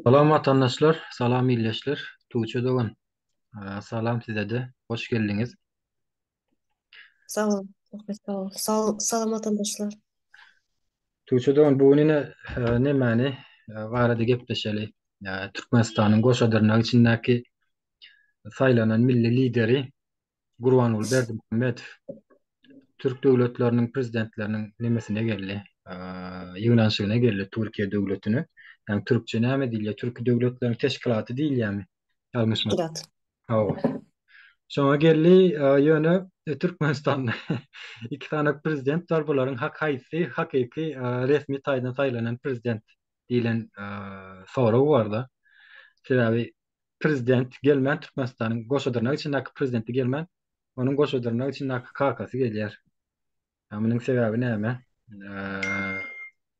Salam watandaşlar, salam ildeşler, Tuğçe dogan, salam sizede, hoş geldiňiz. Sag bol, Söhbet sag bol. Sal, salam watandaşlar. Tuğçe dogan, bu gün ine nemäni barada gepleşeli? Türkmenistanyň goşa dyrnak içindäki saýlanan milli lideri Gurbanguly Berdimuhamedow türk döwletleriniň prezidentleriniň nemesine geldi, ýygnanyşygyna geldi Türkiýe döwletine. Ýagny türkçe näme diýilýär? Türki döwletleriň teşkilaty diýilýärmi? Ýalňyşmasam. Teşkilat. Hawa. Şoňa geldi, ýöne Türkmenistanda iki sany prezident bar, bularyň hak haýsy hakyky resmi taýdan saýlanan prezident diýlen sorag bar-da. Sebäbi prezident gelmän Türkmenistanyň goşa dyrnak içindäki prezidenti gelmän onuň goşa dyrnak içindäki kakasy gelýär. Ýa munuň sebäbi näme?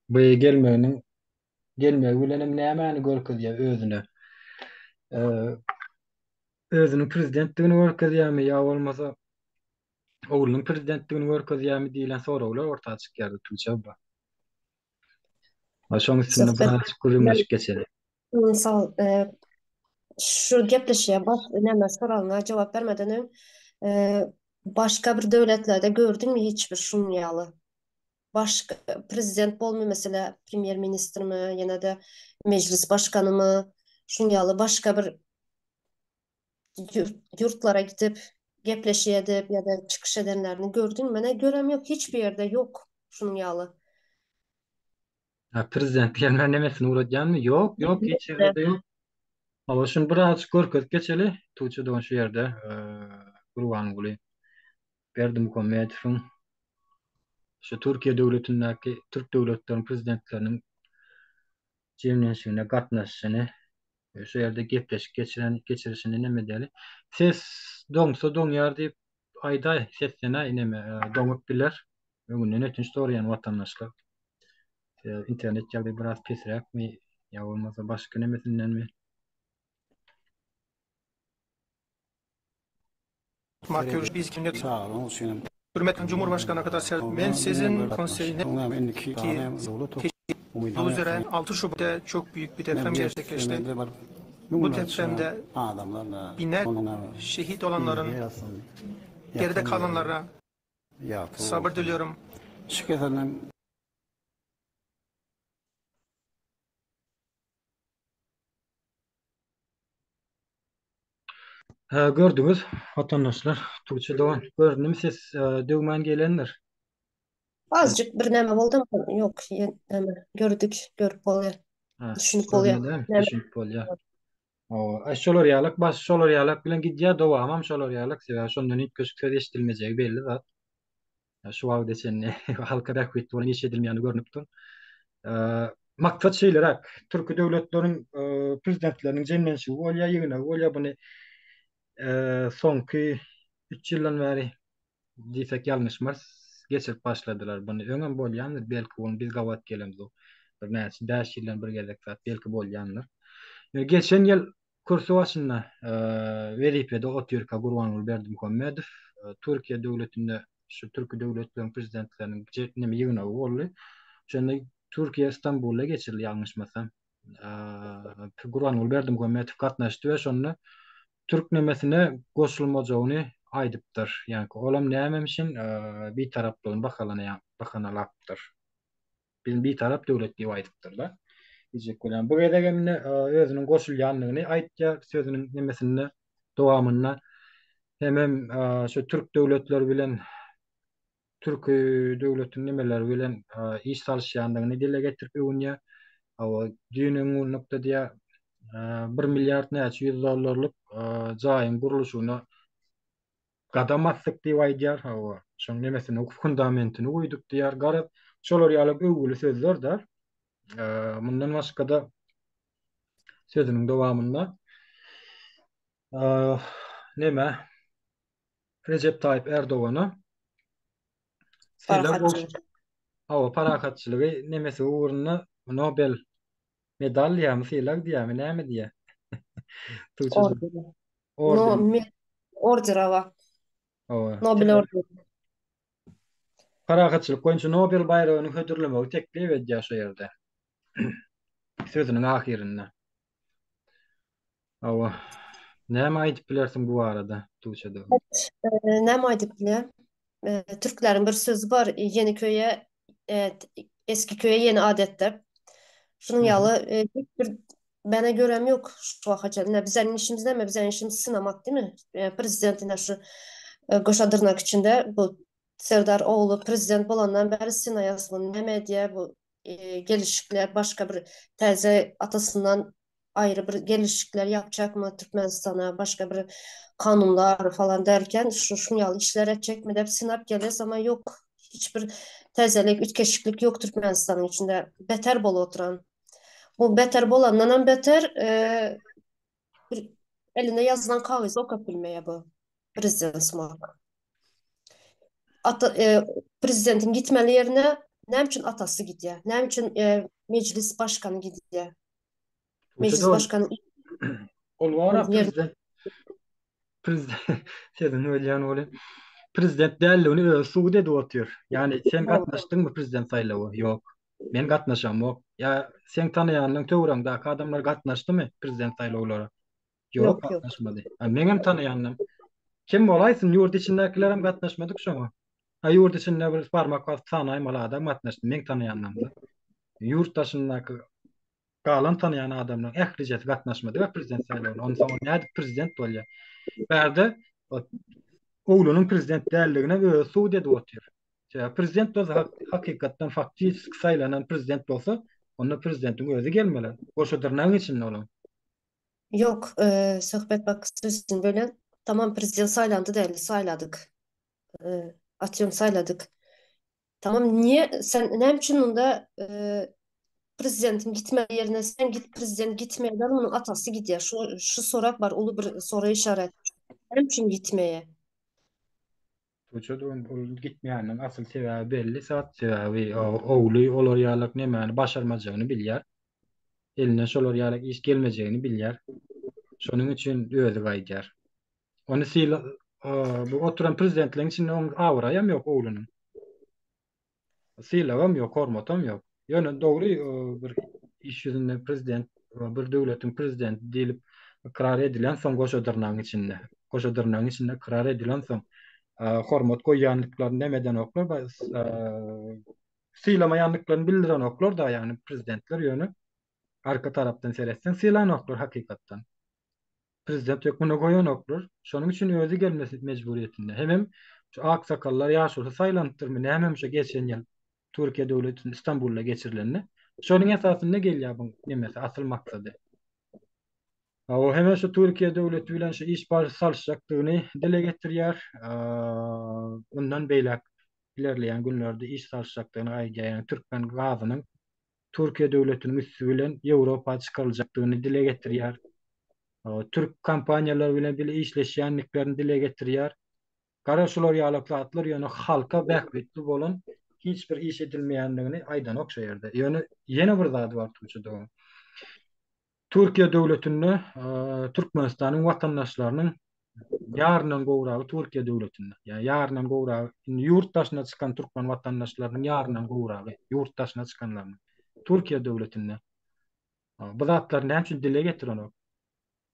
Bu gelmeginiň gelmegi bilen hem nämäni görkezýär özüne? Özüniň prezidentdigini görkezýärmi ýa bolmasa oglunyň prezidentdigini görkezýärmi diýlen soraglar orta çykýar Tuğçe abla. Şoň üstünde birazajyk gürrüňleşip geçeli. Sag e, şu gepleşige baş näme soragyňa jogap bermeden öň e, başga bir döwletlerde gördüňmi hiç bir şuň ýaly? Başga prezident bolmy mesela premýer ministrmi ýene-de mejlis başganymy şuň ýaly başga bir ýurtlara gidip gepleşik edip ýa-da çykyş edenlerini gördüňmi? Menä görem ýok hiç bir ýerde ýok şunuň ýaly. Ha, prezident gelmän nemesini ugradýanmy? Ýok, ýok, hiç ýerde-de ýok. Hawa, şuny birazajyk görkezip geçeli. Tuğçe dogan şu ýerde Gurbanguly Berdimuhamedowyň şu Türkiýe döwletindäki türk döwletleriniň prezidentleriniň jemlenişigine gatnaşyşyny, şu ýerde gepleşik geçiren geçirişini neme edeli. Ses doňsa doňýar diýip aýdaý, seslenäý neme, doňup biler. Öňünden ötünç soraýan watandaşlar. Internet ýagdaýy biraz pesräkmi ýa bolmasa başga nemesindenmi? Üzere 6 Şubat'ta çok büyük bir deprem gerçekleşti. Bu depremde binler şehit olanların geride kalanlara sabır diliyorum. Hä, gördüňiz, watandaşlar, Tuğçe dogan, gördüm ses e, döwmän gelendir. Azıcık bir näme boldy ama ýok, näme gördük, görüp bolýar. Ha, Düşünip bolýar. görmedem, Näme? düşünip bolýar. Hawa, e, şolar ýalak, baş şolar ýalak bilen gidýär, dowamam şolar ýalak, sebäbi şondan üýtgeşik söz eşidilmejegi belli zat. Şu wagta çenli halka bähbitli bolan iş edilmeýäni görnüp dur. Maksat şeýleräk, türki döwletleriň prezidentleriniň jemlenişigi bolýar, ýygnagy bolýar. Buny soňky üç ýyldan bäri diýsek ýalňyşmarys, geçirip başladylar. Buny öňem bolýandyr, belki ony biz gabat gelemzok. Bir näçe, bäş ýyldan bir gezek zat belki bolýandyr. Geçen ýyl Kürsi başynda wezipede otyrka Gurbanguly Berdimuhamedow Türkiýe döwletinde şu türki döwletleriň prezidentleriniň neme ýygnagy boldy. Şonda Türkiýe Stambulda geçirildi ýalňyşmasam. Gurbanguly Berdimuhamedow gatnaşdy we şonda türk nemesine goşulmajagyny aýdypdyr. Ýagny olam nämemişin bitaraplygyny bahalanaýan bahanalapdyr. Biz bitarap döwlet diýip aýdypdyrlar. Diýjek bolýan. Bu gezek hem indi özüniň goşulýandygyny aýtýar sözüniň nemesinde, dowamynda. Hemem şu türk döwletleri bilen türki döwletiň nemeleri bilen iş salyşýandygyny dile getirip öwünýär. Hawa, düýn öňňunlukda diýýär, bir milliard näçe ýüz dollarlyk jaýyň gurluşygyna Gadam basdyk diýip aýdýar, hawa, şoň nemesini, fundamentini guýduk diýýär. Garaz, şolar ýaly öwgüli sözler-de. Mundan başga-da sözüniň dowamynda neme Rejep Taýyp Erdogana sylag Parahatçylyk. Hawa, parahatçylygy nemesi ugrunda Nobel medal diýýärmi, sylag diýýärmi, näme diýýär? Tuğçe Order. Orden. No, me, order awa. Hawa. Nobel orderi. Parahatçylyk boýunça Nobel baýragyny hödürlemegi teklip edýär şu ýerde. Sözüniň ahyrynda. Hawa. Näme aýdyp bilersiň bu barada, Tuğçe dogan? Näme aýdyp bilýän? Türkleriň bir sözi bar, ýeni köýe, eski köýe ýeni adet diýip. Şunuň ýaly hiç bir bana görem ýok şu waka çenli. Ine bizeniň işimiz näme? Bizeniň işimiz synamak diými? Prezident ine şu goşa dyrnak içinde bu Serdar ogly prezident bolandan bäri synaýas bu näme edýär bu gelişikler başga bir täze atasyndan aýry bir gelişikler ýapjakmy Türkmenistana başga bir kanunlar falan derken şu şuň ýaly işler etjekmi dep synap gelýäs ama ýok hiç bir täzelik üýtgeşiklik ýok Türkmenistanyň içinde beter bolup oturan bu beter bolandanam beter bir eline ýazylan kagyzy okap bilmeýär bu prezident sumak. Ata, e, prezidentiň gitmeli ýerine näme üçin atasy gidýär? Näme üçin e, mejlis başkany gidýär? Mejlis başkany Ol bara prezident prezident sözüni bölýän bolýan. Prezident däldigini özi subut edip otyr. Ýagny sen gatnaşdyňmy prezident saýlawa? Ýok. Men gatnaşamok. Ýa seň tanaýanyň töweregiňdäki adamlar gatnaşdymy prezident saýlawlara? Ýok, gatnaşmady. A meňem tanaýanym. Kim bolaýsyn, ýurt içindäkilerem gatnaşmadyk şoňa. A ýurt içinde bir barmak basyp sanaýmaly adam gatnaşdy, meň tanaýanlarymda. Ýurt daşyndaky galan tanaýan adamlaryň ählijesi gatnaşmadyk prezident saýlawyna. Onsoň ol nädip prezident bolýar? Bärde oglunyň prezident däldigine özi subut edip otyr. Sebäbi prezident bolsa hakykatdan faktiçeski saýlanan prezident bolsa, onda prezidentiň özi gelmeli. Goşa dyrnagyň içinde olam. Ýok, Söhbet bak sözüni bölen. Tamam prezident saýlandy däli, saýladyk. Atyom saýladyk. Tamam niýe sen näme üçin munda prezidentiň gitmeli ýerine sen git prezident gitmeýär munuň atasy gidýär. Şu şu sorak bar uly bir soru işaret. Näme üçin gitmeýär? Tuça ol gitmeýäniniň asyl sebäbi belli zat, sebäbi ogly olar ýalak nemäni başarmajagyny bilýär. Elinden şolar ýalak iş gelmejegini bilýär. Şonuň üçin özi gaýdýar. Ony syla bu oturan prezidentleriň içinde oň abraýam ýok oglunyň. Sylagam ýok, hormatam ýok. Ýöne dogry bir iş ýüzünde prezident, bir döwletiň prezidenti diýlip ykrar edilensoň goşa dyrnagyň içinde, goşa dyrnagyň içinde ykrar edilensoň hormat goýýandyklaryny neme edenoklar, sylamaýandyklaryny bildirenoklar-da, ýagny prezidentler ýöne arka tarapdan seretseň sylanoklar hakykatdan. Prezident hökmünde goýanoklar. Şonuň üçin özi gelmesi mejburyýetinde. Hemem şu ak sakallar ýaşuly saýlanypdyrmy nämemi şu geçen ýyl Türkiýe döwletinde Istanbulda geçirilende. Şonuň esasynda gelýär bu nemesi asyl maksady. O hemem şu Türkiýe döwleti bilen şu iş baş salyşjakdygyny dile getirýär. Mundan beýläk ilerleýän günlerde iş salyşjakdygyny aýdýar. Ýagny türkmen gazynyň Türkiýe döwletiniň üsti bilen Ýewropa çykaryljakdygyny dile getirýär. Türk kompaniýalary bilen bile işleşýändiklerini dile getirýär. Gara şular ýaly zatlar ýöne halka bähbitli bolan hiç bir iş edilmeýändigini aýdanok şu ýerde. Ýöne ýene bir zady bar Tuğçe dogan. Türkiýe döwletinde Türkmenistanyň watandaşlarynyň ýaryndan gowragy Türkiýe döwletinde. Ýa ýaryndan gowragy indi ýurt daşyna çykan türkmen watandaşlarynyň ýaryndan gowragy ýurt daşyna çykanlarynyň Türkiýe döwletinde. Bu zatlary näme üçin dile getirenok?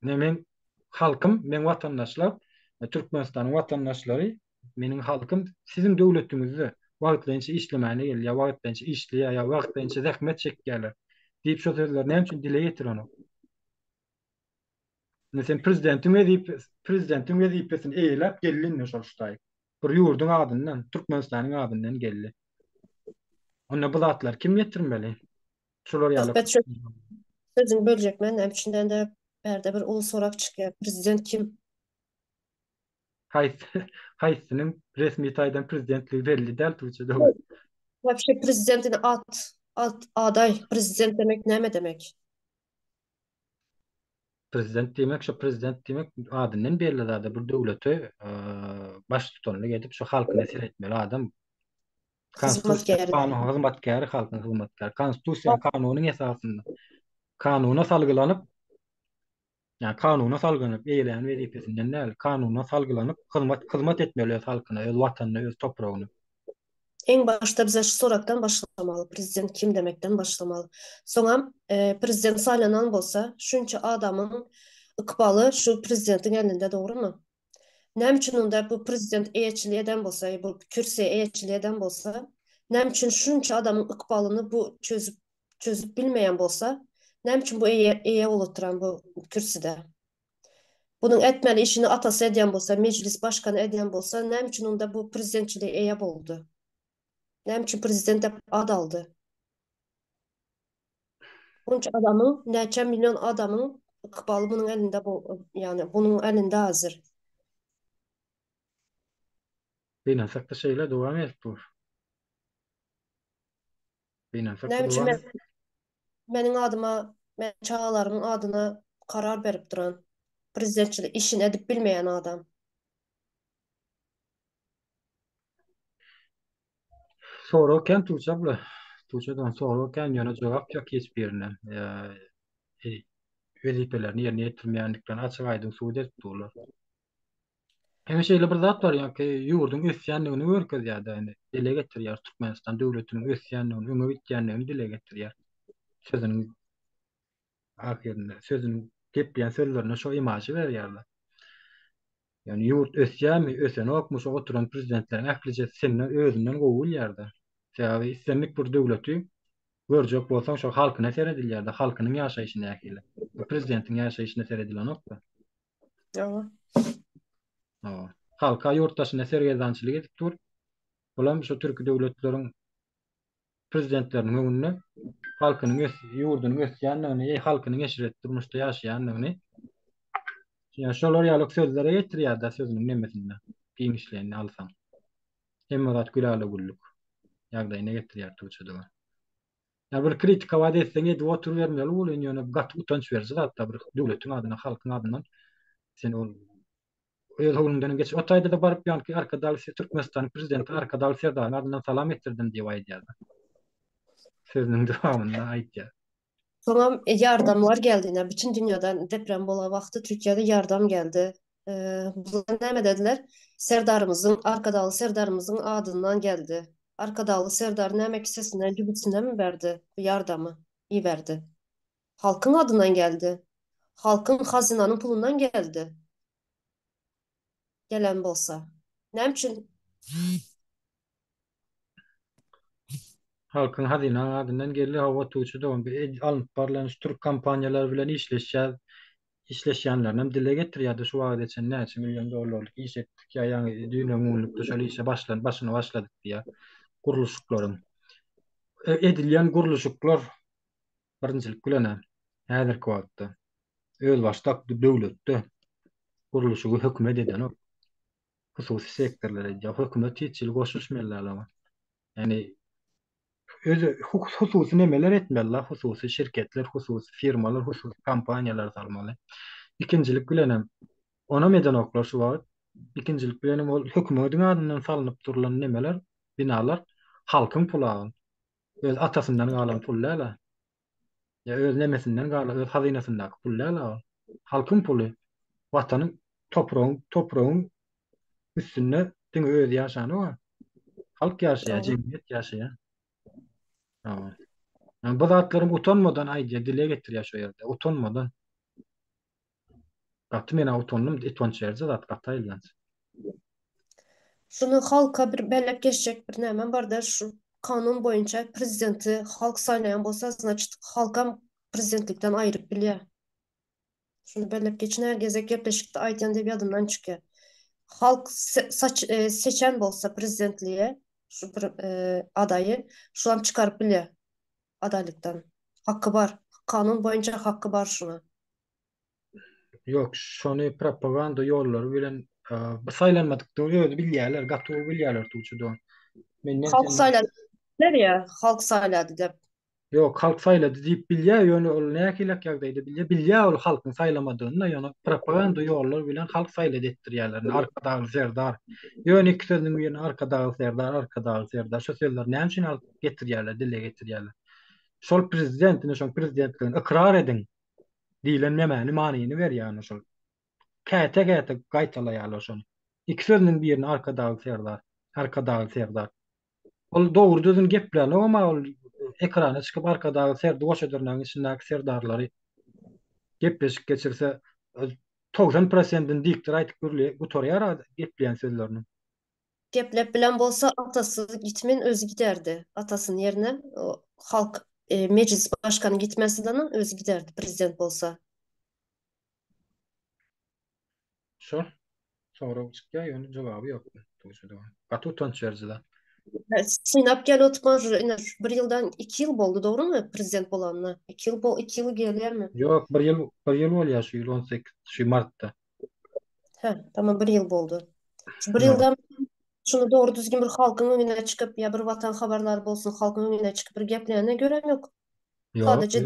Ne men halkym, men watandaşlar, Türkmenistanyň watandaşlary, meniň halkym siziň döwletiňizde wagtlaýynça işlemäne gelýär, wagtlaýynça işleýär ýa wagtlaýynça zähmet çekýärler diýip şo sözleri näme üçin dile getirenok? Indi sen prezidentiň wezip prezidentiň wezipesini eýeläp geldi indi şol ştaý. Bir ýurduň adyndan, Türkmenistanyň adyndan geldi. Onda bu zatlary kim getirmeli? Şular ýaly. Söhbet şu sözüňi böljek men näme üçin de bärde bir uly sorag çykýar. Prezident kim? Haýsy haýsynyň resmi taýdan prezidentligi belli däl Tuğçe dogan. Wapşe prezidentini at at aday prezident demek näme demek? Prezident diýmek şu prezident diýmek adyndan belli zada bir döwlete baştutanlyk edip şu halkyna seretmeli adam. Konstitusiýa kanun hyzmatkäri halkyň hyzmatkäri. Konstitusiýa kanunyň esasynda kanuna salgylanyp ýa kanuna salgylanyp eýeleýän wezipesinden däl, kanuna salgylanyp hyzmat hyzmat etmeli öz halkyna, öz watanyna, öz topragyna. Iň başda bize şu sorakdan başlamaly, prezident kim demekden başlamaly. Soňam e, prezident saýlanan bolsa, şunça adamyň. ykbaly şu prezidentiň elinde dogrymy? Näme üçin onda bu prezident eýeçilik eden bolsa, bu kürsüye eýeçilik eden bolsa, näme üçin şunça adamyň ykbalyny bu çözüp çözüp bilmeýän bolsa, näme üçin bu eýe eýe bolup oturan bu kürsüde? Bunuň etmeli işini atasy edýän bolsa, mejlis başkany edýän bolsa, näme üçin onda bu prezidentçilige eýe boldy? Näme üçin prezident dep ad aldy? Bunça adamyň, näçe million adamyň ykbaly bunuň elinde bu, ýagny bunuň elinde hazir. Gynansak-da şeýle dowam edip dur. Gynansak-da Näme üçin dowam men, meniň adyma, men çagalarymyň adyna karar berip duran prezidentçilik işini edip bilmeýän adam. Sorag kän Tuğçe abla. Tuğçe'den sorag kän ýöne jogap ýok hiç birinden. E, wezipelerini ýerine ýetirmeýändiklerini açyk aýdyň subut edip durlar. Hem şeýle bir zat bar, ýa-ki ýurduň ösýändigini görkezýär-de, indi dile getirýär, Türkmenistan döwletiniň ösýändigini, öňe gitýändigini dile getirýär. Sözüniň ahyrynda, sözüniň gepleýän sözlerinde şo imažy berýärler. Ýagny ýurt ösýärmi, ösenokmy, şo oturan prezidentleriň ählijesi senden özünden gowy bilýär-de. Sebäbi islendik bir döwleti görjek bolsaň şo halkyna seredilýär-de, halkynyň ýaşaýşy nähili. Prezidentiň ýaşaýşyna seredilenok-da. Hawa. Hawa. Halka ýurt daşynda sergezdançylyk edip dur. Bulam şo türki döwletleriň prezidentleriniň öňünde halkynyň ös ýurdunyň ösýändigini, eý halkynyň eşretli durmuşda ýaşaýandygyny ýa şolar ýaly sözlere getirýär-de sözüniň nemesinde giňişleýini alsaň. Hemme zat gülala-güllük ýagdaýyna getirýär Tuğçe dogan. Ýa bir kritikowat etseň edip oturybermeli bolýan ýöne gaty utanç beriji zat-da bir döwletiň adyna, halkyň adyndan sen ol Öz howluňdan geç. O taýda-da baryp ýaňky Arkadag Türkmenistanyň prezidenti Arkadag Serdaryň adyndan salam getirdim diýip aýdýar. Sözüniň dowamynda aýdýar. Soňam ýardamlar geldi ine bütün dünýadan deprem bolan wagty Türkiýede ýardam geldi. Bular näme dediler? Serdarymyzyň Arkadagly Serdarymyzyň adyndan geldi. Arkadagly Serdar näme kisesinden jübüsinden mi berdi bu ýardamy iberdi. Halkyň adyndan geldi. Halkyň hazynanyň pulundan geldi. Gelen bolsa. Näme üçin? Halkyň hazynaň adyndan geldi hawa Tuğçe dogan bir alnyp barlan şu türk kompaniýalary bilen işleşýär işleşýänlerinem dile getirýärdi şu wagta çenli näçe million dollarlyk iş etdik ýa ýaňy düýn öňňünlikde şol işe başlan başyny başladyk diýýär gurluşyklaryň edilýän gurluşyklar Birinjilik bilen-ä, häzirki wagtda özbaşdak döwletde gurluşygy hökümet edenok. Hususy sektorlar edýär. Hökümet hiç hili goşulyşmaly däl oňa. Ýagny özi hususy nemeler etmeli, hususy şirketler, hususy firmalar, hususy kompaniýalar salmaly. Ikinjilik bilenem onam edenoklar şu wagt. Ikinjilik bilenem ol hökümediň adyndan salnyp durulan nemeler, binalar halkyň puly agyl. Öz atasyndan galan pul däl-ä. Ýa öz nemesinden galan, öz hazynasyndaky pul däl-ä ol. Halkyň puly. Watanyň, topragyň, topragyň üstünde diňe özi ýaşanok-a. Halk ýaşaýar, jemgyýet ýaşaýar. Hawa. Ýa bu zatlaryň utanmadan aýdýar, dile getirýär şo ýerde, utanmadan. Gaty men-ä utandym, utanç beriji zat gaty aýylganç. Şuny halka bir belläp geçjek bir nämem barda şu kanun boýunça prezidenti halk saýlaýan bolsa znaçit halkam prezidentlikden aýryp bilýär. Şuny belläp geçin her gezek gepleşikde aýdýan diýip ýadymdan çykýar. Halk saç seçen bolsa prezidentlige şu bir adaýy şulam çykaryp bilýär adaýlykdan. Haky bar. Kanun boýunça haky bar şuňa. Ýok, şony propaganda ýollary bilen bu saýlanmadykdygyny özi bilýärler, gaty gowy bilýärler Tuğçe dogan. Menden Halk saýlady diýipler ýa, halk saýlady diýip. Ýok, halk saýlady diýip bilýär, ýöne ol nähilek ýagdaýda bilýär? Bilýär ol halkyň saýlamadygyny, ýöne propaganda ýollar bilen halk saýlady etdirýärler. Arkadagly Serdar. Ýöne iki sözüniň birini Arkadagly Serdar, Arkadagly Serdar. Şu sözleri näme üçin alyp getirýärler, dile getirýärler? Şol prezident, ine şoň prezidentligini ykrar ediň. Diýlen nemäni manyny berýär ýöne şol. Käte-käte gaýtalaýarlar şony. Iki sözüniň birini Arkadagly Serdar, Arkadagly Serdar. Ol dogry düzün geplänok emma ol ekrana çykyp Arkadagly Serdi goşa dyrnagyň içindäki serdarlary gepleşik geçirse, 90 prosentini diktor aýtyp gürle gutarýar gepleýän sözleriniň. Geplep bilen bolsa atasy gitmen özi giderdi. Atasynyň ýerine halk mejlis başkany gitmesinden özi giderdi prezident bolsa. Şol sorag çykýar ýöne jogaby ýok. Gaty utanç beriji zat. Synap gel oturma ine bir ýyldan 2 ýyl boldy dogrymy prezident bolanyna? 2 ýyl bol 2 ýyl gelýärmi? Ýok, bir ýyl bir ýyl bolýar şu ýyl 18 şu martda. Hä, tamam bir ýyl boldy. Şu bir ýyldan şuny dogry düzgün bir halkyň öňüne çykyp ýa bir watan habarlary bolsun halkyň öňüne çykyp bir gepleýänini görem ýok. Ýok, Sadece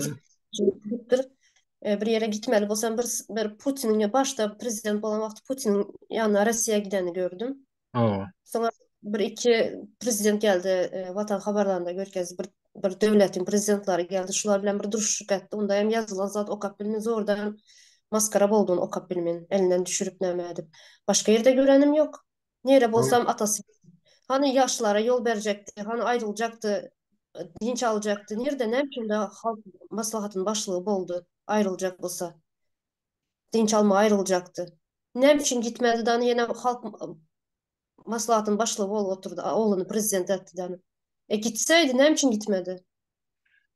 gidipdir. E, bir ýere gitmeli bolsam bir bir Putiniň başda prezident bolan wagty Putiniň ýanyna Russiýa gidenini gördüm. Hawa. Soňra bir iki prezident geldi, e, Watan habarlarynda görkezdi. Bir bir döwletiň prezidentleri geldi. Şular bilen bir duşuşyk etdi. Onda hem ýazylan zat okap bilmen, zordan maskara boldugyny okap bilmen. Elinden düşürip näme edip. Başga ýerde görenim ýok. Nere bolsam atasy hany ýaşlara ýol berjekdi, hany aýryljakdy, dynç aljakdy. Nirde näme üçin de halk maslahatynyň başlygy boldy, aýryljak bolsa. Dynç alma aýryljakdy. Näme üçin gitmedi dany ýene halk maslahatynyň başlygy bolup oturdy, ogluny prezident etdi dany. E gitseydi näme üçin gitmedi?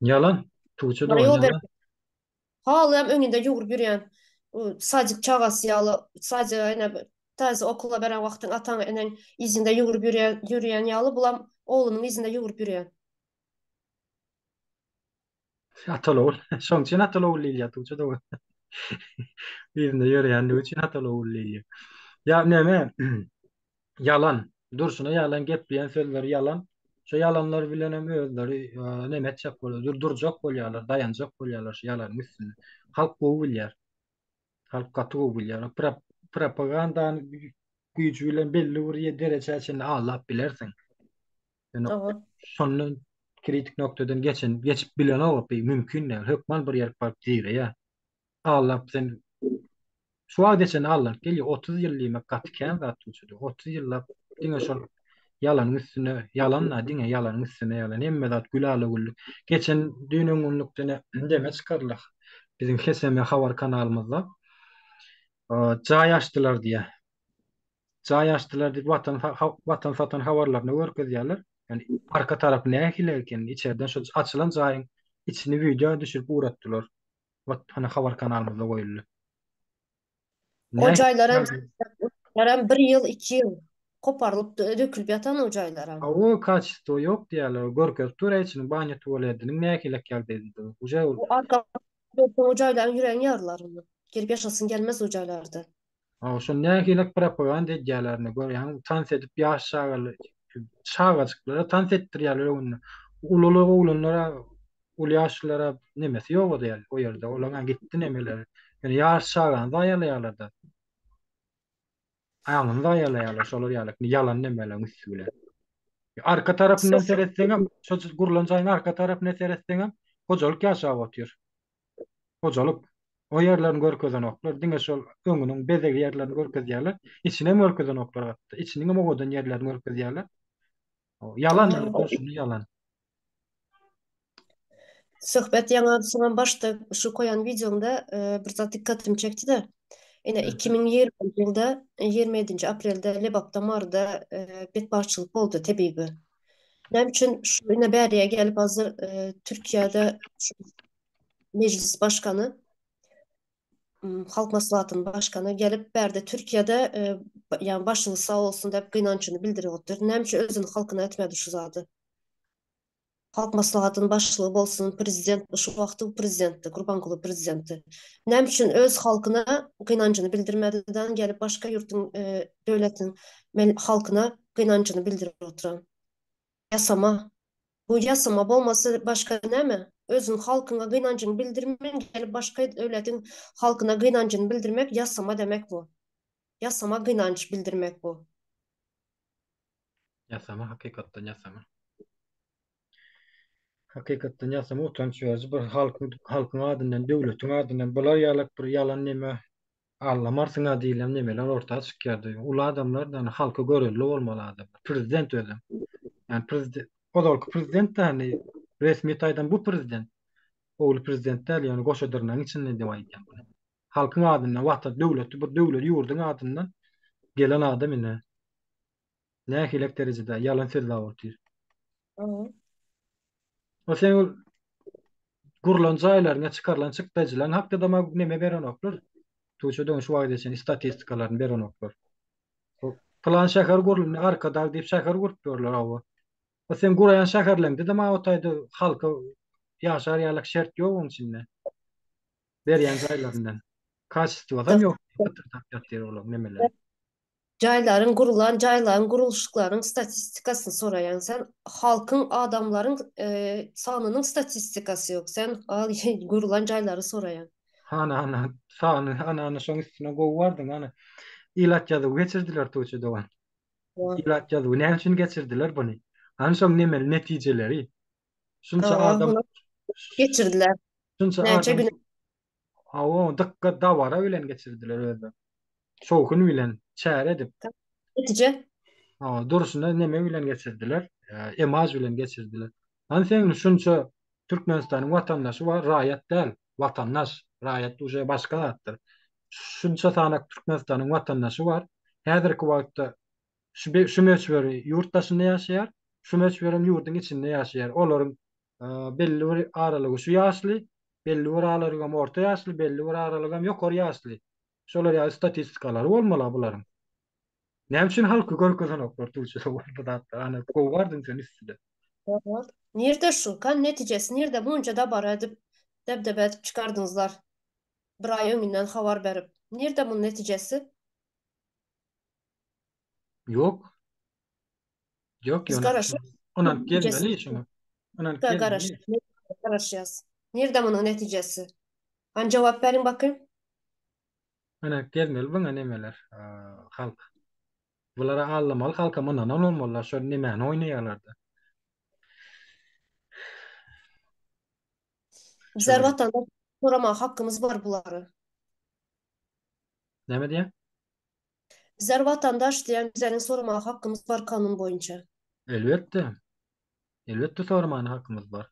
Ýalan. Tuğçe dogan ýalan. Halyam öňünde ýugrup ýörýän sadik çagasy ýaly, sadige ine täze okula beren wagtyň ataň eneň yzynda ýugrup ýörýän ýörýän ýaly bulam oglunyň yzynda ýugrup ýörýän. Ataly ogul. Şoň üçin ataly ogul diýilýär Tuğçe dogan. Yzynda ýörýänligi üçin ataly ogul diýilýär. Ýa neme Ýalan. Durşuna ýalan gepleýän sözleri ýalan. Şo ýalanlar bilenem özleri neme etjek bolýar, dur durjak bolýarlar, daýanjak bolýarlar şu ýalanyň üstünde. Halk gowy bilýär. Halk gaty gowy bilýär. Pro propagandany güýji bilen belli bir derejä çenli aldap bilersiň. Ýöne şondan kritik noktadan geçen geçip bilenok, mümkin däl. Hökman bir ýere baryp direýär. Aldap sen şu wagta çenli aldanyp gelýär. 30 ýyl diýmek gaty kän zat Tuğçe. 30 ýyllap diňe şol ýalanyň üstüne ýalan da diňe ýalanyň üstüne ýalan. Hemme zat gülala-güllük. Geçen düýn öňňünlikde ne deme çykardylar. Biziň HSM habar kanalymyzda jaý açdylar diýýär. Jaý açdylar diýip watan watan satan habarlaryny görkezýärler. Ýani arka tarapy nähili eken içerden şol açylan jaýyň içini wideo düşürip ugratdylar. Hany habar kanalymyzda goýuldy. O jaýlaram jaýlaram bir ýyl, iki ýyl koparylyp dökülip ýatan o jaýlaram. Hawa, kaçestwo ýok diýýärler. Görkezip dur içiniň banýa tualediniň nähilek ýagdaýdadygy. Uje ol. O arka o jaýlaryň ýüregiň ýarylar onda. Gelip ýaşasyň gelmez o jaýlarda. Hawa, şo nähilek propaganda edýärlerini görýäňmi? Tans edip ýaş çagaly çagajyklara tans etdirýärler öňünde. Ululy oglanlara Uly ýaşlylara nemesi ýok o ýerde, o ýerde. Olaň gitdi nemeleri. Ýöne ýaş çagany zaýalaýarlar-da. Aňyny zaýalaýarlar şolar ýaly ýalan nemeleriň üsti bilen. Arka tarapyndan seretseňem, şo gurlan jaýyň arka tarapyna seretseňem, hojalyk ýaşap otyr. Hojalyk. O ýerlerini görkezenoklar. Diňe şol öňüniň bezeg ýerlerini görkezýärler. Içinem görkezenoklar hatda. Içiniňem owadan ýerlerini görkezýärler. Ýalan, şuny ýalan. Söhbet ýaňy soňam başda şu koýan wideoňda e, bir zat dikkatimi çekdi-de. Ine 2020 ýylda 27-nji aprelde Lebapda Maryda e, betbagtçylyk boldy tebigy. Näme üçin şu ine bäriye gelip hazır e, Türkiýede şu meclis başkany Halk Maslahatynyň başkany gelip bärde Türkiýede e, ýagny başyňyz sag bolsun diýip gynanjyny bildirip otyr. Näme üçin özüniň halkyna etmedi şu zady? Halk Maslahatynyň başlygy bolsun, prezident, şu wagty prezidentdi, Gurbanguly prezidentdi. Näme üçin öz halkyna gynanjyny bildirmedi-den gelip başga ýurduň e, döwletiň halkyna gynanjyny bildirip oturan? Ýasama. Bu ýasama bolmasa başga näme? Özüň halkyňa gynanjyňy bildirmän gelip başga döwletiň halkyna gynanjyny bildirmek ýasama demek bu. Ýasama gynanç bildirmek bu. Ýasama hakykatdan ýasama. Hakykatdan ýasama utanç beriji bir halkyň halkyň adyndan döwletiň adyndan bular ýalak bir ýalan neme Allamarsyň-a diýlen nemeler orta çykýardy. Uly adamlar ýagny halka görelde bolmaly adamlar. Prezident özem. Ýagny prezident ozalky prezident de hani resmi taýdan bu prezident. Ogly prezident däl, ýöne goşa dyrnagyň içinde diýip aýdýan. Halkyň adyndan, watan, döwleti, bir döwlet, ýurduň adyndan gelen adam ine. Nähilek derejede ýalan sözläp otyr. O sen ol gurlan jaýlaryňa çykarylan çykdajylaryň hakda-da neme berenoklar. Tuça döň şu wagta çenli statistikalaryny berenoklar. O pylan şäher guruldy, Arkadag diýip şäher gurup ýörler hawa. O sen guraýan şäherleňde-de ma o taýda halka ýaşar ýalak şert ýok oň içinde. Berýän jaýlaryndan. Kaçestwasam ýok, pytyrdap ýatyr olaň nemeleri. Jaýlaryň gurulan jaýlaryň gurluşyklaryň statistikasyny soraýaň sen halkyň adamlaryň sanynyň statistikasy ýok sen gurulan jaýlary soraýaň. Hana hana sany hana hana şoň üstüne gowy bardyň hana ilat ýazuwy geçirdiler Tuğçe dogan. Ilat ýazuwy näme üçin geçirdiler buny? Hany şoň nemeli netijeleri? Şunça adam geçirdiler. Şunça adam Hawa, dykgat dabara bilen geçirdiler özleri. Şowhun bilen, çäre edip. Netije? Hawa, durşuna neme bilen geçirdiler? Emaj bilen geçirdiler. Hany seň şunça Türkmenistanyň watandaşy bar, raýat däl, watandaş. Raýat uje başga zatdyr. Şunça sanak Türkmenistanyň watandaşy bar. Häzirki wagtda şu şu möçberi ýurt daşynda ýaşaýar, şu möçberem ýurduň içinde ýaşaýar. Olaryň belli bir aralygy şu ýaşly, belli bir aralygam orta ýaşly, belli bir aralygam ýokary ýaşly. Şolar ýaly statistikalary bolmaly bularyň. Näme üçin halky görkezenoklar Tuğçe bu zatlar? Ana gowy bardyň sen üstüne. Nirde şu? Kan netijesi nirde? Munça dabara edip, debdebe edip çykardyňyzlar. Bir aý öňünden habar berip. Nirde bunun netijesi? Ýok. Ýok, Biz ýöne garaşyp ynanyp gelmeli şuňa. Ynanyp gelmeli. Garaşyp garaşýas. Nirde munuň netijesi? Hany jogap beriň bakayım. Ynanyp gelmeli buňa nemeler, halk. Bulara aldamaly halkam ynanan bolmalylar şol nemäni oýnaýarlarda. Bizler watandaş soramaga hakkymyz bar bulary. Näme diýýäň? Bizler watandaş diýen bizleriň soramaga hakkymyz bar kanun boýunça. Elbetde. Elbetde soramana hakymyz bar.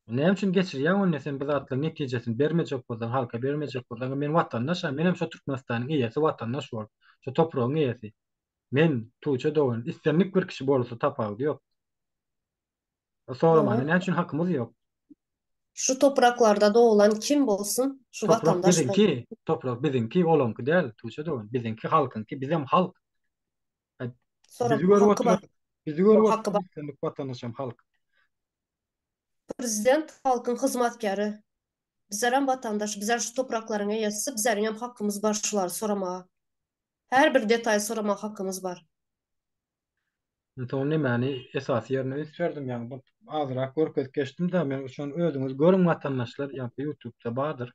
Näme üçin geçirýäň onda sen bu zatlaryň netijesini bermejek bolsaň, halka bermejek bolsaň, men watandaş-a, menem şo Türkmenistanyň eýesi watandaş bolup, şo topragyň eýesi. Men, Tuğçe dogan, islendik bir kişi bolsa tapawudy ýok. Soramana näme üçin hakymyz ýok? Şu topraklarda doglan kim bolsun, şu Toprak watandaş bolsun. biziňki, toprak biziňki, olaňky däl, Tuğçe dogan. Biziňki, halkyňky, bizem halk. Bizi Soramaga görüp haky oturan, bar. bizi görüp Haky oturan bar. islendik watandaşam halk. Prezident halkyň hyzmatkäri. Bizlerem watandaş, bizler şu topraklaryň eýesi, bizleriňem hakymyz bar şulary soramaga. Her bir detaýy soramaga hakymyz bar. Soň nemäni esasy ýerine üns berdim, ýagny bu azrak görkezip geçdim-de, men şony özüňiz görüň watandaşlar, ýagny ýutubda bardyr.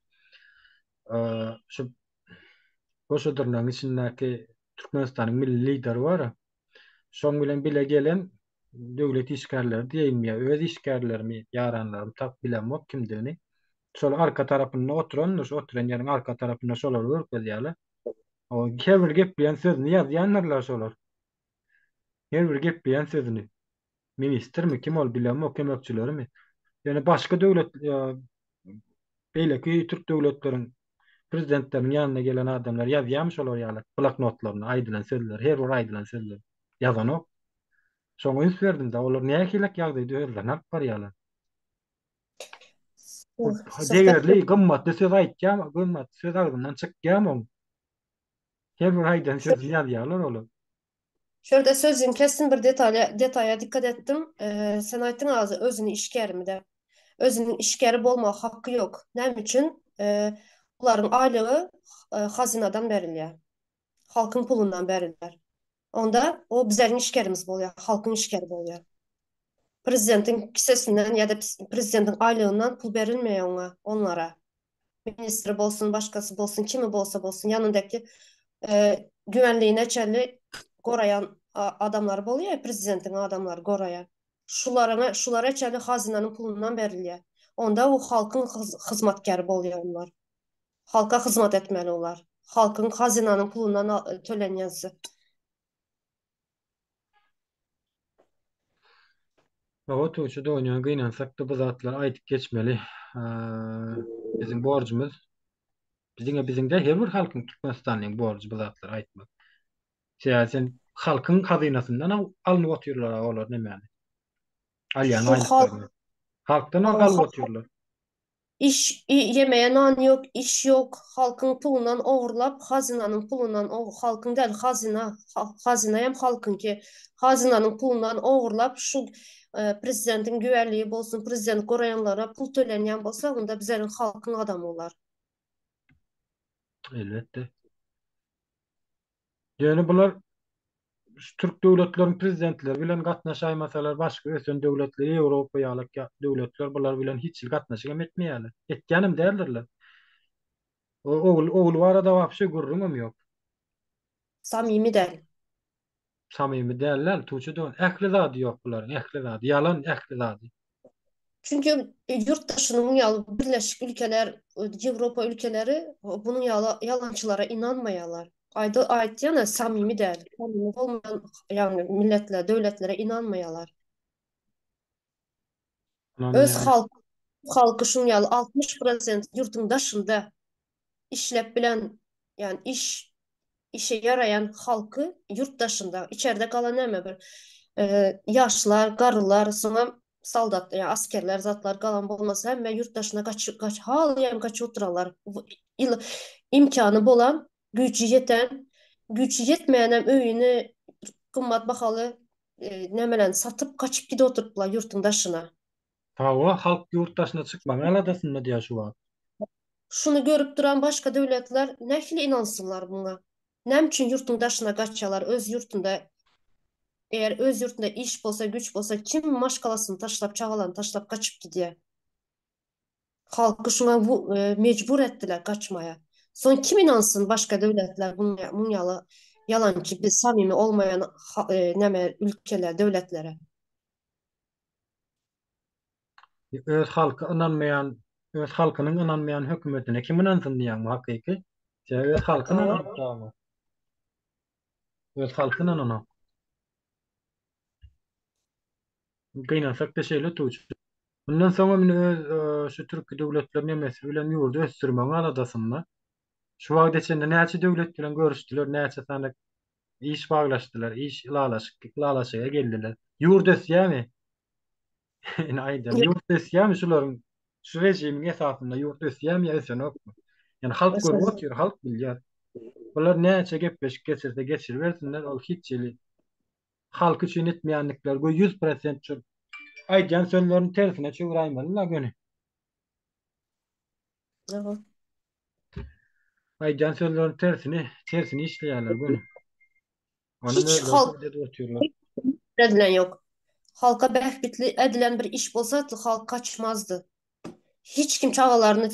Şu goşa dyrnagyň içindäki Türkmenistanyň milli lideri bar. Şoň bilen bile gelen döwlet işgärleri diýeýinmi ýa öz işgärlerimi, ýaranlarymy tap bilemok kimdigini. Şol arka tarapynda oturandyr, şu oturan ýeriň arka tarapynda şolary görkezýärler. O her bir gepleýän sözüni ýazýandyrlar şolar. Her bir gepleýän sözüni. Ministrmi kim ol bilemok kömekçilerimi. Ýöne başga döwlet beýleki türk döwletleriň prezidentleriniň ýanyna gelen adamlar ýazýarmy şolar ýaly bloknotlaryna aýdylan sözleri, her bir aýdylan sözleri ýazanok. Şoňa üns berdim-de, olar nähilek ýagdaýda özlerini alyp barýarlar. Degerli, gymmatly söz aýtýarmy, gymmatly söz agzyndan çykýarmy oň? Her bir aýdan sözüni ýazýarlar olar. Şu ýerde sözüňi kesdim bir detala detaýa dikkat etdim. Sen aýtdyň az özüni işgärimi de. Özüniň işgäri bolmaga haky ýok. Näme üçin? Olaryň aýlygy hazynadan berilýär. Halkyň pulundan berilýär. Onda o bizleriň işgärimiz bolýar, halkyň işgäri bolýar. Prezidentiň kisesinden ýa-da prezidentiň aýlygyndan pul berilmeýär oňa, onlara. Ministri bolsun, başgasy bolsun, kimi bolsa bolsun, ýanyndaky güvenliğine çenli goraýan adamlary bolýar, prezidentiň adamlary goraýar. Şularyňa, şulara çenli hazynanyň pulundan berilýär. Onda o halkyň hyzmatkäri bolýar onlar. Halka hyzmat etmeli olar. Halkyň hazynanyň pulundan tölenýänsi. Hawa Tuğçe dogan gynansak-da bu zatlary aýdyp geçmeli. Biziň borjumyz. Diňe biziň däl, her bir halkyň Türkmenistanyň borjy bu zatlary aýtmak. Sebäbi sen halkyň hazynasyndan alnyp otyrlar olar nemäni. Alýan aýlyklaryny. Halkdan alyp otyrlar. Iş ýemeye nan ýok, iş ýok, halkyň pulundan ogurlap, hazynanyň pulundan, halkyň däl, hazyna, hazyna hem halkyňky, hazynanyň pulundan ogurlap, şu prezidentiň güwäligi bolsun, prezident goraýanlara pul tölenýän bolsa, onda bizeriň halkyň adamy olar. Elbetde. Ýöne bular şu türk döwletleriň prezidentleri bilen gatnaşaýmasalar başga ösen döwletler Ýewropa ýaly döwletler bular bilen hiç hili gatnaşyk hem etmeýärler. Etýänem däldirler. O ogul ogul barada wapşe gürrüňem ýok. Samimi däl. Samimi däller Tuçe dogan. Ähli zady ýok bularyň ähli zady. Ýalan ähli zady. Çünki ýurt daşynyň ýaly birleşik ülkeler, Ýewropa ülkeleri bunuň ýaly ýalançylara ynanmaýarlar. Aýdy aýtýan samimi däl. Samimi bolmaýan ýagny milletlere, döwletlere ynanmaýarlar. Öz halk halky şuň ýaly 60 prosent ýurduň daşynda işläp bilen, ýagny iş işe ýaraýan halky ýurt daşynda, içerde galan näme bir ýaşlar, garrylar, soňam soldat, ýa askerler zatlar galan bolmasa hemme ýurt daşyna gaç gaç halaýan gaçyp oturarlar. Imkany bolan, güýji ýeten, güýji ýetmeýänem öýüni gymmat bahaly nämelerini satyp gaçyp gidip oturyplar ýurtuň daşyna. Hawa, halk ýurt daşyna çykmagyň aladasynda diýýär şu wagt. Şuny görüp duran başga döwletler nähili ynansynlar muňa? Näme üçin ýurtuň daşyna gaçýarlar öz ýurtunda eger öz ýurtunda iş bolsa güç bolsa kim maşgalasyny taşlap çagalaryny taşlap gaçyp gidýär? Halky şuňa mejbur etdiler gaçmaýa. Soň kim ynansyn başga döwletler muň ýaly ýalançy biz samimi olmaýan näme ülkeler döwletlere. Öz halky ynanmaýan, öz halkynyň ynanmaýan hökümetine kim ynansyn diýýäňmi hakyky? Sebäbi öz halky ynananok oňa. Öz halky ynananok. Gynansak-da şeýle Tuç. Mundan soňam indi öz şu türki döwletler nemesi bilen ýurdy ösdürmegiň aladasynda. Şu wagta çenli näçe döwlet bilen görüşdiler, näçe sany iş baglaşdylar, iş ylalaşyk, ylalaşyga geldiler. Ýurt ösýärmi? Indi aýdaly, ýurt ösýärmi şularyň şu režimiň esasynda ýurt ösýärmi ýa ösenokmy? Ýani halk görüp otyr, halk bilýär. Bular näçe gepleşik geçirse geçiribersinler, ol hiç hili halk üçin etmeýändikleri göý 100% şu aýdýan sözlerini tersine çöwräýmeli-la göni. Aýdýan sözlerini tersini, tersini işleýärler göni. Onuň Hiç özleri halk edip otyrlar. edilen ýok. Halka bähbitli edilen bir iş bolsady, halk gaçmazdy. Hiç kim çagalaryny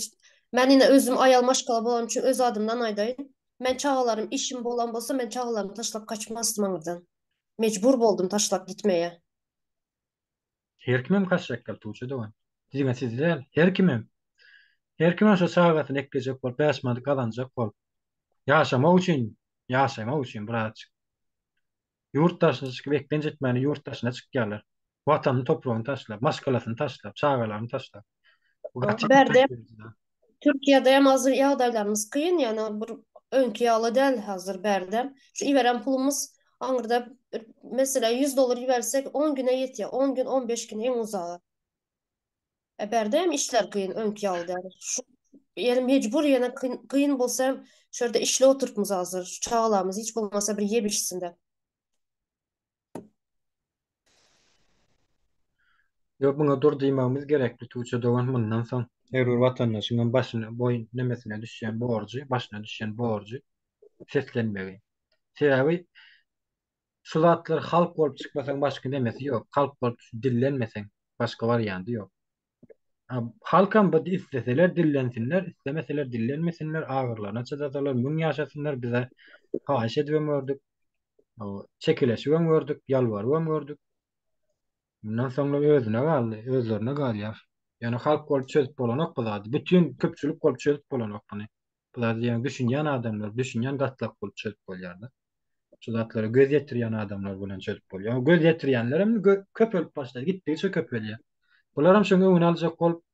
Men ine özüm aýal maşgala bolan üçin öz adymdan aýdaýyn. Men çagalarym işim bolan bolsa men çagalarymy taşlap gaçmazdym aňyrdan. Mejbur boldum taşlap gitmeye. Her kimem gaçjak gal Tuğçe dogan. Diňe siz däl, her kimem. Her kimem şo çagasyny eklejek bolup, bäş manat gazanjak bolup, ýaşamak üçin, ýaşamak üçin birazjyk ýurt daşyna çykyp eklenç etmäne ýurt daşyna çykýarlar. Watanyny, topragyny taşlap, maşgalasyny taşlap, çagalaryny taşlap. Bu gaty Bärde Türkiýede hem hazir ýagdaýlarymyz kyn, ýagny bir öňki ýaly däl hazir bärde. Şu iberen pulumyz aňyrda meselem 100 dollar ibersek 10 güne ýetýär, 10 gün, 15 gün iň uzagy. E bärde hem işler kyn, öňki ýaly däl. Şu ýeri mejbur ýene kyn, kyn bolsa hem şu ýerde işli oturtmyz hazir. Şu çagalarymyz hiç bolmasa bir ýep içsin-de. Ýok muňa dur diýmegimiz gerekli Tuğçe dogan mundan soň her bir watandaşyň hem başyna boýun nemesine düşýän borjy başyna düşýän borjy seslenmegi. Sebäbi şu zatlar halk bolup çykmasaň başga nemesi ýok. Halk bolup dillenmeseň başga wariandy ýok. Halkam bu isleseler dillensinler, islemeseler dillenmesinler, agyrlaryna çydasalar, müň ýaşasynlar, bize haýyş edibem gördük, çekeleşibem gördük, ýalbarybam gördük. Mundan soňra özüne galdy, özlerine galýar. Ýöne halk bolup çözüp bolanok bu zady. Bütin köpçülik bolup çözüp bolanok muny. Bu zady ýöne düşünýän adamlar, düşünýän gatlak bolup çözüp bolýar-da. Şu zatlara göz ýetirýän adamlar bilen çözüp bolýar. Göz ýetirýänler hem köpelip başlady, gitdigiçe köpelýär. Bular hem şonuň öňüni aljak bolup.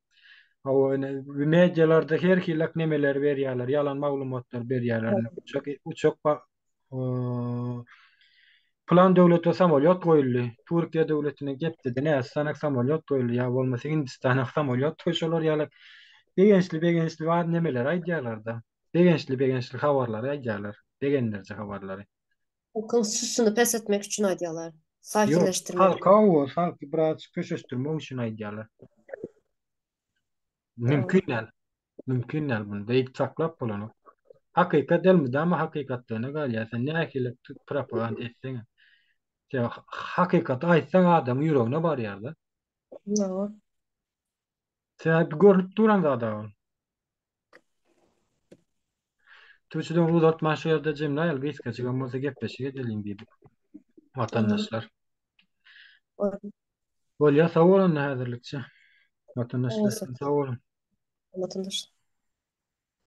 Hawa, ine, medialarda her hili nemeleri berýärler, ýalan maglumatlar berýärler. Uçak, uçak Pylan döwlete samolýot goýuldy. Türkiýe döwletine gepdedi. Näçe sany samolýot goýuldy ýa bolmasa Hindistana samolýot goý şolar ýaly begençli begençli bar nemeleri aýdýarlar-da. Begençli begençli habarlary aýdýarlar. Begendiriji habarlary. Halkyň süsüni pes etmek üçin aýdýarlar. Ýok, Sakinleşdirmek. halka o, halky biraz köşeşdirmek üçin aýdýarlar. Mümkin däl. Mümkin däl muny beýdip saklap bolanok. Hakykat elmydama hakykatlygyna galýar. Sen nähili propaganda etseňem. Sen hakykaty aýtsaň adamyň ýüregine barýar-da. Ýok. Sebäbi görnüp duran zat-a ol. Türkçeden uzatman şu ýerde jemläýeli gysgajygam bolsa gepleşik edeliň diýdik. Watandaşlar. Bolýar sag bol onda häzirlikçe. Watandaşlar sag boluň. Watandaşlar.